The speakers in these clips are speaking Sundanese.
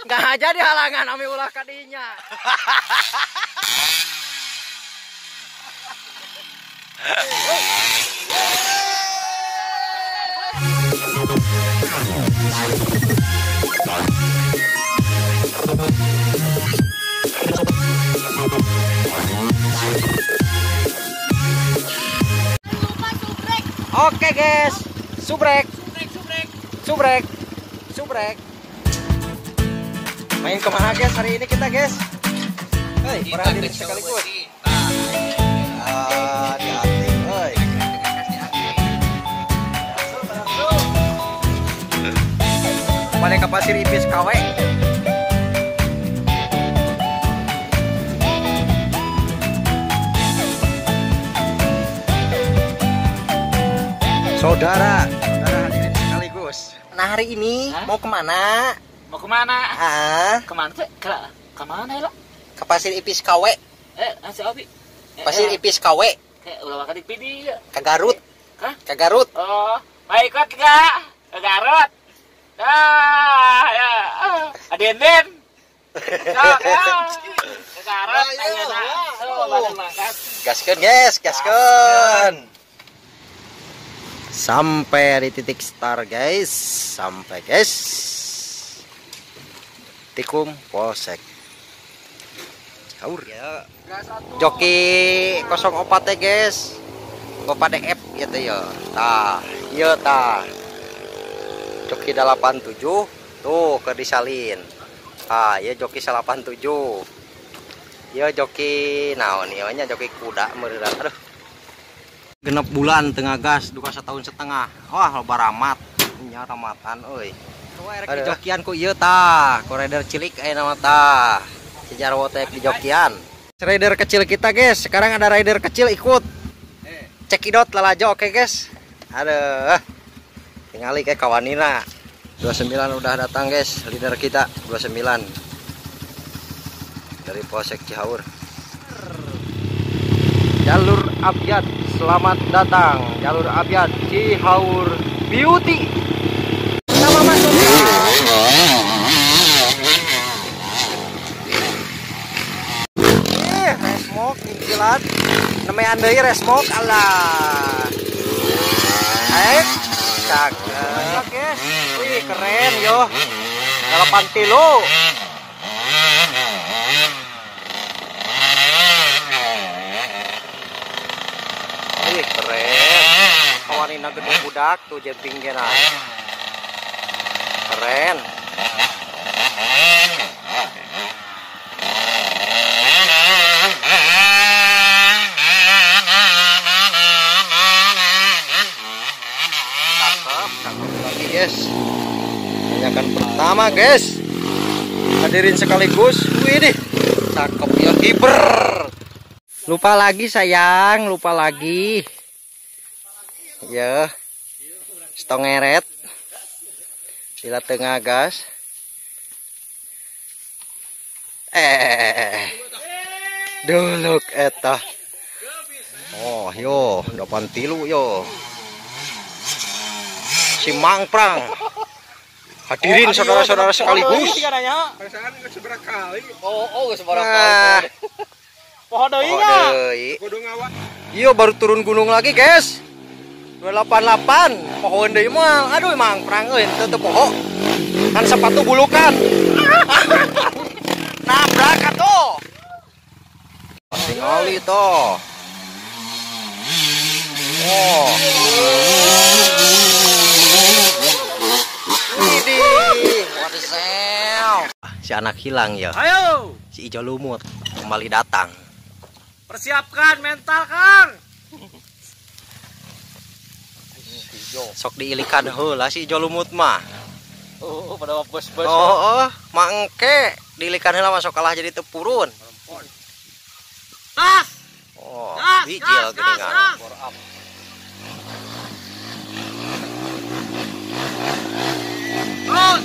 Nggak aja di halangan ami ulah kadinya. Oke guys, subrek. Subrek, subrek, subrek. Main kemana guys hari ini kita guys? Hei, para hadirin sekaligus. Ah, hati-hati, hei. Balik ke Pasir Ipis KW. Saudara, saudara hadirin sekaligus. Nah hari ini mau kemana? Mau kemana? Ah. Kemana sih? Kemana ya? Ke Pasir Ipis KW. Pasir Ipis KW. Ke Garut. Hah? Ke Garut. Oh, mau ikut nggak? Ke Garut. Ah, ya. Adenden. Ke Garut. Gaskeun guys, gaskeun. Sampai di titik start guys, sampai guys. Tikum Polsek Cihaur ya. Joki 04 guys. Bapak DF gitu ya. Tah, ieu tah. Joki 87 tuh ke disalin. Ah, ieu joki 87. Ieu joki naon ieu nya joki kuda meureun. Aduh. Genep bulan tengah gas duka setahun setengah. Wah, loba ramat. Nya ramatan euy. Rek dijokian ku ieu tah, ku rider cilik aya nama tah. Si Jarwo teh dijokian. Rider kecil kita guys, sekarang ada rider kecil ikut. Cekidot lalajo oke guys. Aduh. Tingali kayak kawanina. 29 udah datang guys, leader kita 29. Dari Polsek Cihaur. Jalur Abyad, selamat datang. Jalur Abyad Cihaur Beauty. Nama masuk. Resmok kilat. Nemean deui resmok alah. Cakep guys. Wih, keren yo. 8 kilo. Wih, keren. Kawanina gede budak tuh jemping gena. Keren. Cakep, cakep lagi guys. Tanjakan pertama guys. Hadirin sekaligus. Wih deh. Cakep ya, hiber. Lupa lagi sayang, lupa lagi. Ya. Stongeret. Sila tengah gas. Duluk eta. Oh, yo, 8 tilu yo. Si Mangprang. Hadirin saudara-saudara sekaligus. Oh, kali. Poho deui nya. Iya, baru turun gunung lagi, guys. 288. Pohoeun deui moal. Aduh, Mangprang euy, teu teu poho. Kan sepatu bulukan. Nabrak atuh. Tingali toh. Oh. Widih, what is hell? Si anak hilang ya. Ayo. Si Ijo Lumut kembali datang. Persiapkan mental, Kang. Sok diilikan heula si Ijo Lumut mah. Oh, pada bos-bos. Oh, mangke diilikan heula masuk kalah jadi teu purun. Gas. Oh, gas, bijil gas, gas, geuningan. gas. Terus.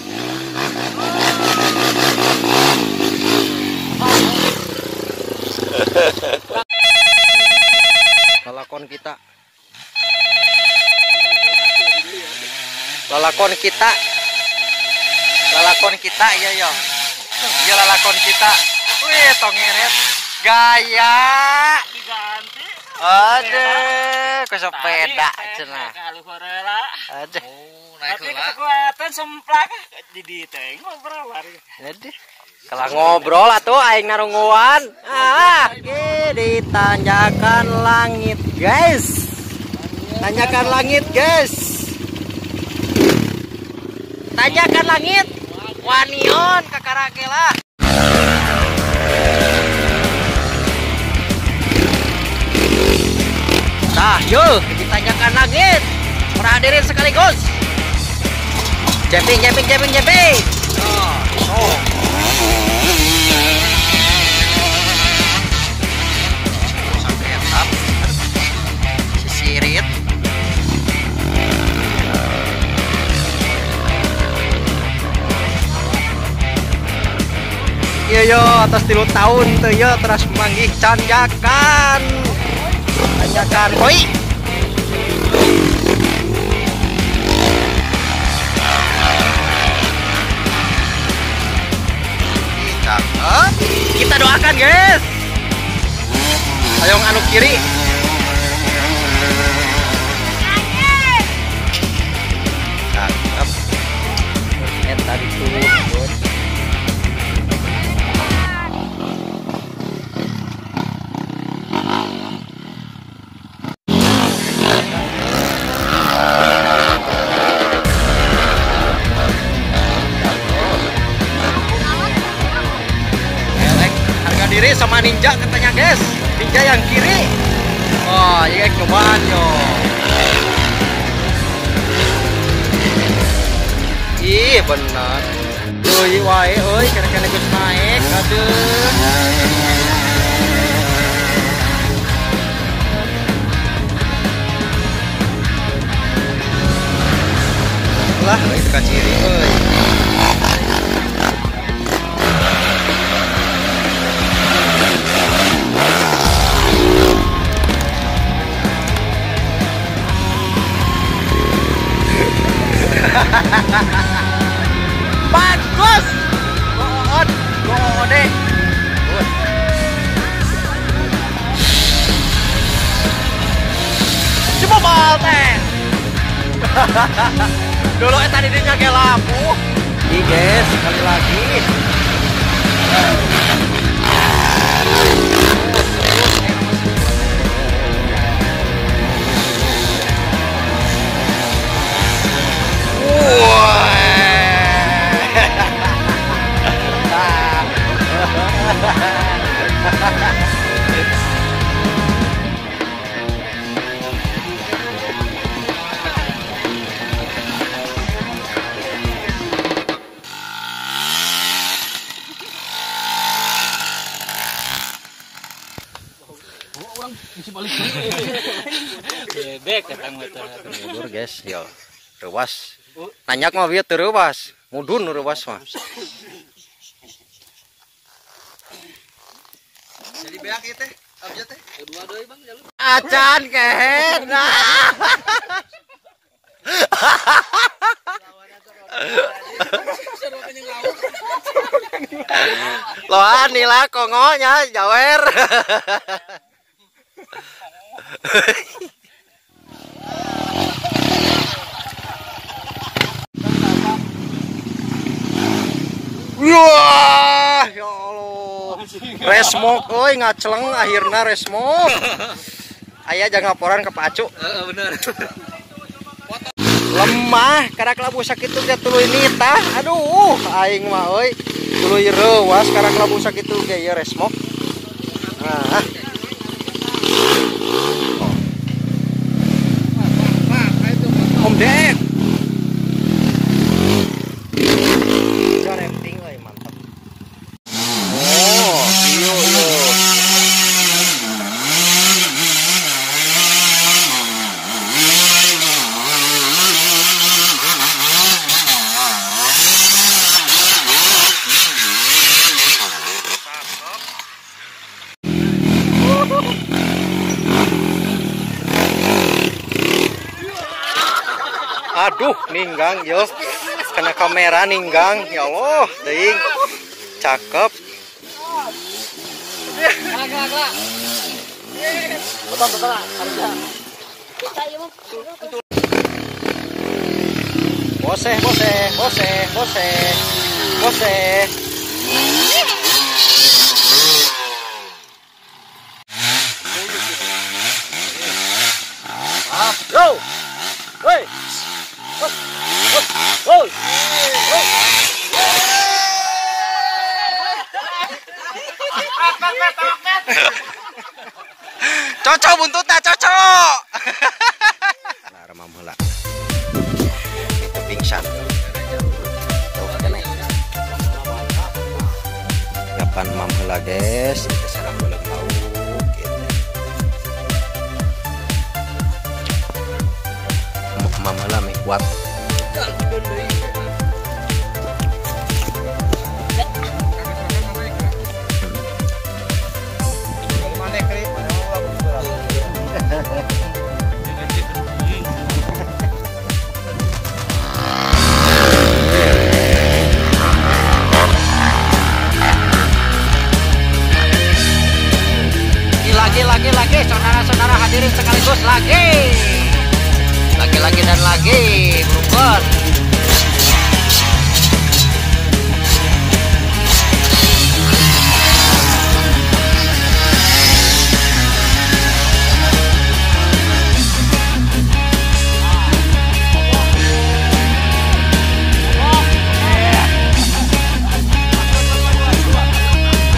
Lalakon kita. Lalakon kita. Lalakon kita iya yo. Iya lalakon kita. Wih, tongeret. Gaya. Diganti. Aduh, ke sepeda cenah. Aduh. Tapi kekuatan semplak jadi tengok ngobrol. Aduh. Kalau ngobrol atuh aing narungguan. Ah, di tanjakan langit, guys. Tanjakan langit, guys. Tanjakan langit. Wanion kakarake lah. Nah, yuk ditanyakan langit. Para hadirin sekaligus. Jumping, jumping, jumping, jumping. Oh, oh. Sampai etap. Sisirit. Iya yo, atas 3 tahun tuh yo terus manggih tanjakan. Tanjakan koi. Cakep. Kita doakan guys. Ayo anu kiri. Cakep. Tadi tuh. Diri sama ninja katanya guys, ninja yang kiri. Oh iya cobaan yo. Ih benar. Euy wae euy kena-kena geus naik. Aduh. Lah itu ka ciri euy. Bagus. Goon, goone. Cuma teh. Dulu tadi dia nyake lampu. Ih guys, sekali lagi. Mundur guys, yo rewas. Nanyak mah bieu teu reuwas, mudun reuwas mah. Jadi beak ieu teh, abdi teh. Dua deui Bang jalur. Acan kehed. Loan nila kongonya jawer. Wah, ya Allah. Resmok euy ngaceleng akhirna resmok. Aya jangan laporan ke Pak Acu. Heeh, bener. Lemah karak labu sakitu ge tuluy nitah. Aduh, aing mah euy. Tuluy reuwas karak labu sakitu ge ieu resmok. Nah. Om Dek. Rafting euy mantap. Oh, iyo iyo. Aduh, ninggang yo. Kena kamera ninggang, ya Allah, teuing. Cakep. Boseh, boseh, boseh, boseh, boseh. Go! Hey! Go! Cocok buntutna, cocok. Nah, remam heula. Itu pingsan. Tuh keneh. Kapan mam heula, guys? Kita sarang beuleum lauk gitu. Mam heula meh kuat. Lagi, saudara-saudara hadirin sekaligus lagi, dan lagi, berubah.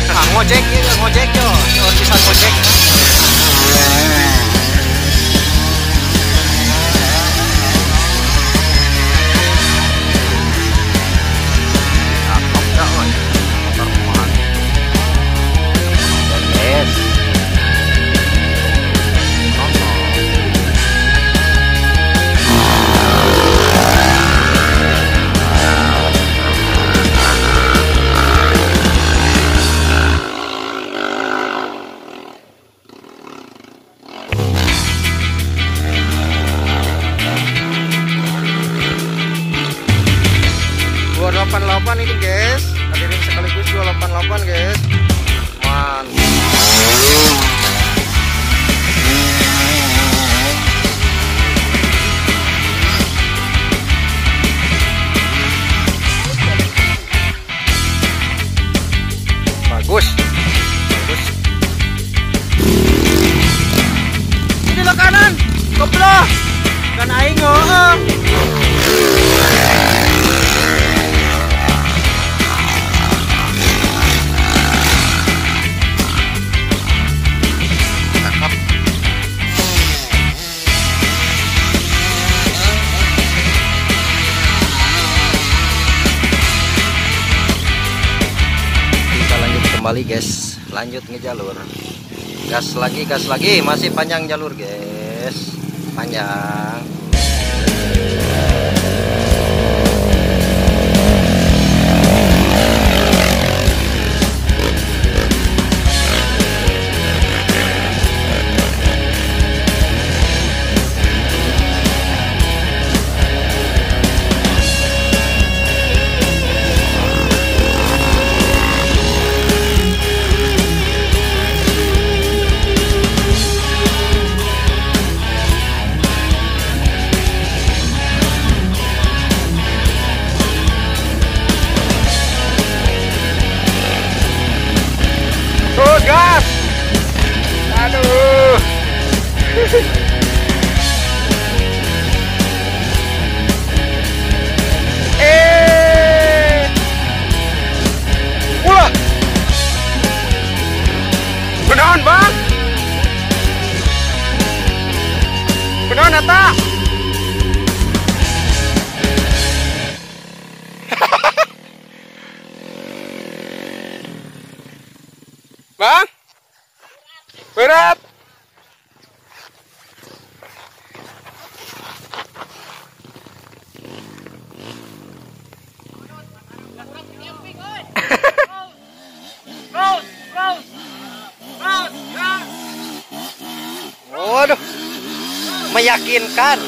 Nah, ngojek, ngojek yo, bisa ngojek. Ini guys, hadirin sekaligus 288 guys. Mantap. Bagus. Bagus. Ini lo kanan. Goblok. Kan aing heuh. Kembali guys, lanjut ngejalur. Gas lagi, masih panjang jalur guys, panjang. Gas. Aduh. Ulah. Benahan, Bang. Benahan eta. Bang, berat. Waduh, meyakinkan.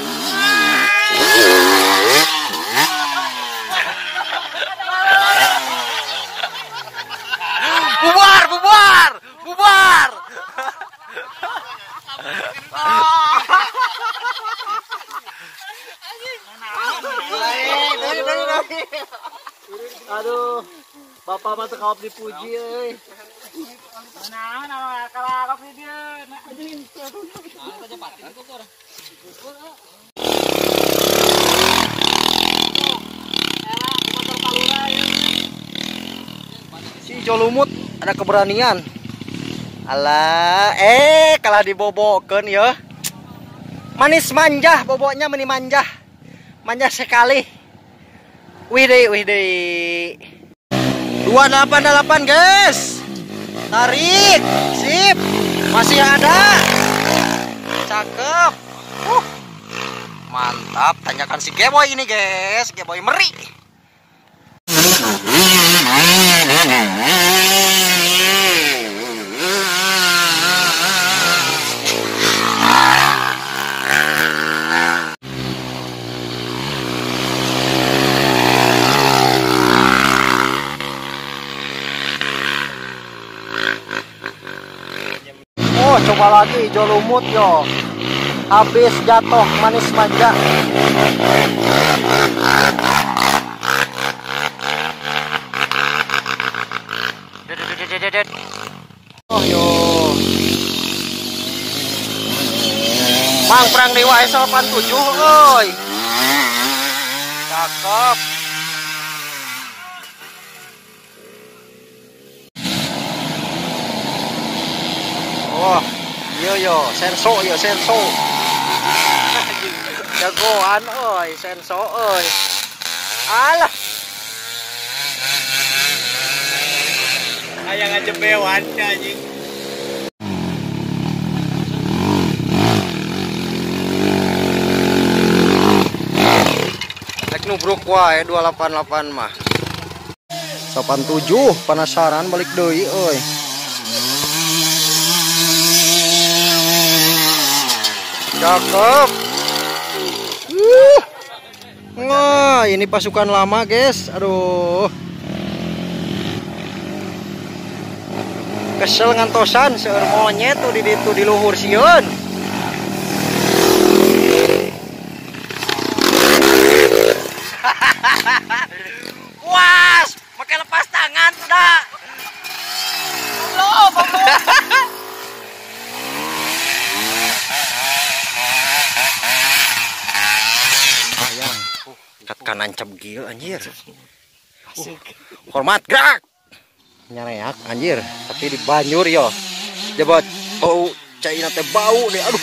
Aduh, bapak mah teu kaop dipuji euy. Nah, nama kalakok di dieu. Anjing. Si Jolumut ada keberanian. Alah, kalah dibobokeun ya. Manis manja, boboknya meni manja. Manja sekali. Wih deh, wih deh. 288 guys. Tarik, sip. Masih ada. Cakep. Mantap, tanyakan si Geboy ini guys. Geboy meri. Oh, coba lagi hijau lumut yo. Habis jatuh manis manja. Oh yo. Mang perang dewa S87 oi. Cakep. Wah, yo yo, senso yo senso. Jagoan oi, senso oi. Alah. Hayang ngajebewan anjing. Rek nubruk wae 288 mah. 87 penasaran balik deui euy. Cakep. Wah, ini pasukan lama, guys. Aduh. Kesel ngantosan seueur monyet tuh di ditu di luhur sieun. Was, make lepas tangan sudah. Belum. Kat nancep gil anjir. Hormat gerak. Nyareak anjir, tapi di banjur yo. Jabat bau caina teh bau deh aduh.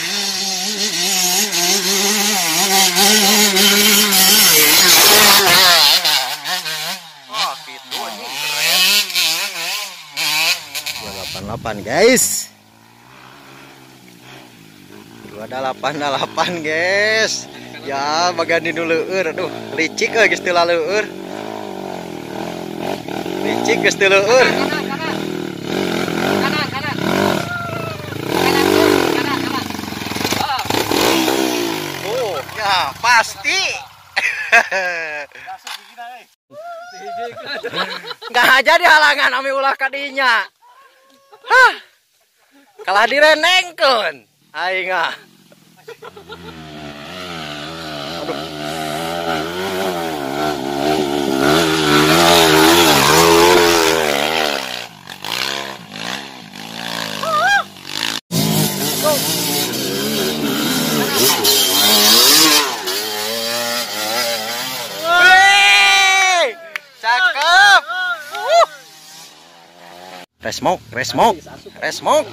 Wah, gitu anjing keren. 288 guys. 288 guys. Ya, bagian di leueur aduh, licik euy geus teu laleueur. Licik geus teu leueur. Kanan, kanan. Kanan, kanan, kanan. Oh, ya pasti. Enggak aja di halangan ami ulah kadinya. Hah. Kalah direnengkeun. Aing ah. Aduh. Wih, cakep. Resmok, resmok, resmok.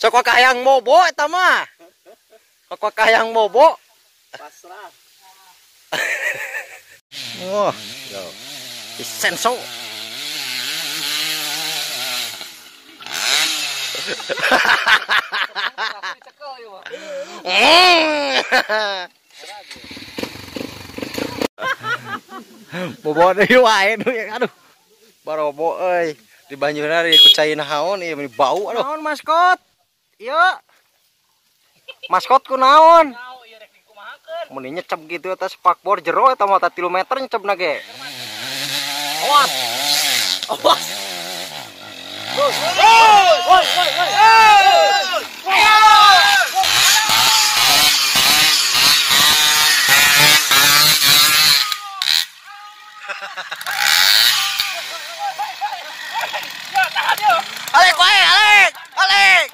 Sok kahayang mobo eta mah. Sok kahayang mobo. Pasrah. Oh, yo. Senso. Bobo deui wae aduh. Barobo euy. Di banjurna di kucai naon ieu bau aduh. Naon maskot? Iya. Maskot ku naon? Mun nyecep gitu atas spakbor jero eta mah 3 meter nyecep na ge. Awas. Awas. Terus. Woi, woi, woi. Alek wae, alek, alek.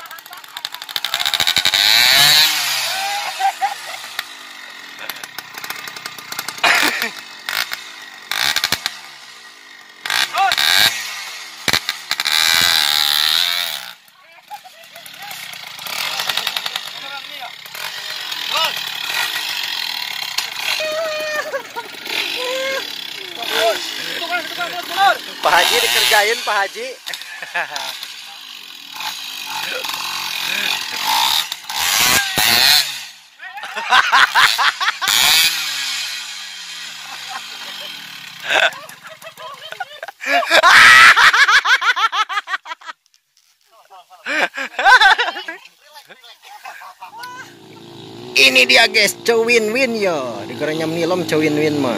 Pak Haji dikerjain, Pak Haji. Ini dia guys, cewin-win ya. Digerenyam nilem cewin-win mah.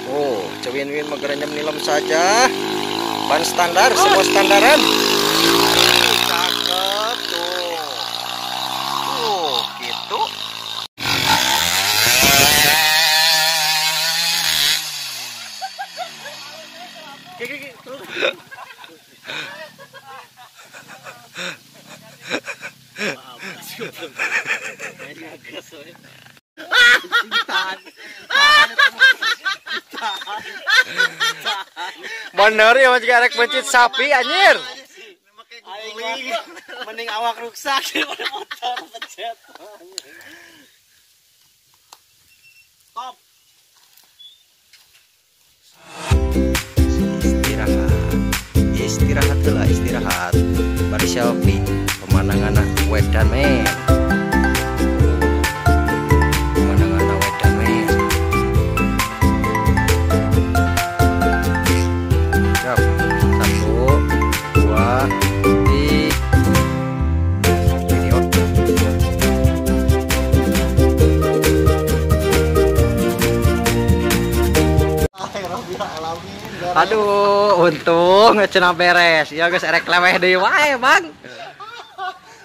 Oh, cewin-win mah gerenyam nilem saja. Ban standar, semua standaran. Cakep tuh. Tuh, gitu. Bener ya masih arek mencit sapi anjir. Mending awak rusak daripada motor pencet. Top. Istirahat. Istirahat lah, istirahat. Bari selfie pemandangan wedan men. Pemandangan wedan men. Siap. 1, 2, 3. Video. Aduh, untung cenah beres. Ya geus erek leweh deui wae, Bang.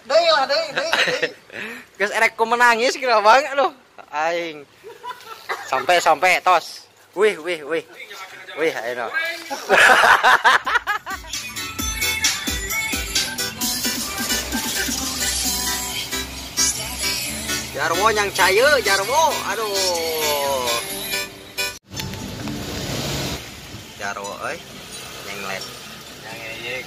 Deui lah, deui, deui, deui. Geus erek ku menangis kira, Bang. Aduh, aing. Sampai tos. Wih, wih, wih. Wih, ayo. Jarwo yang caye, Jarwo. Aduh. Jarwo euy, nyenglet. Yang ngeyek.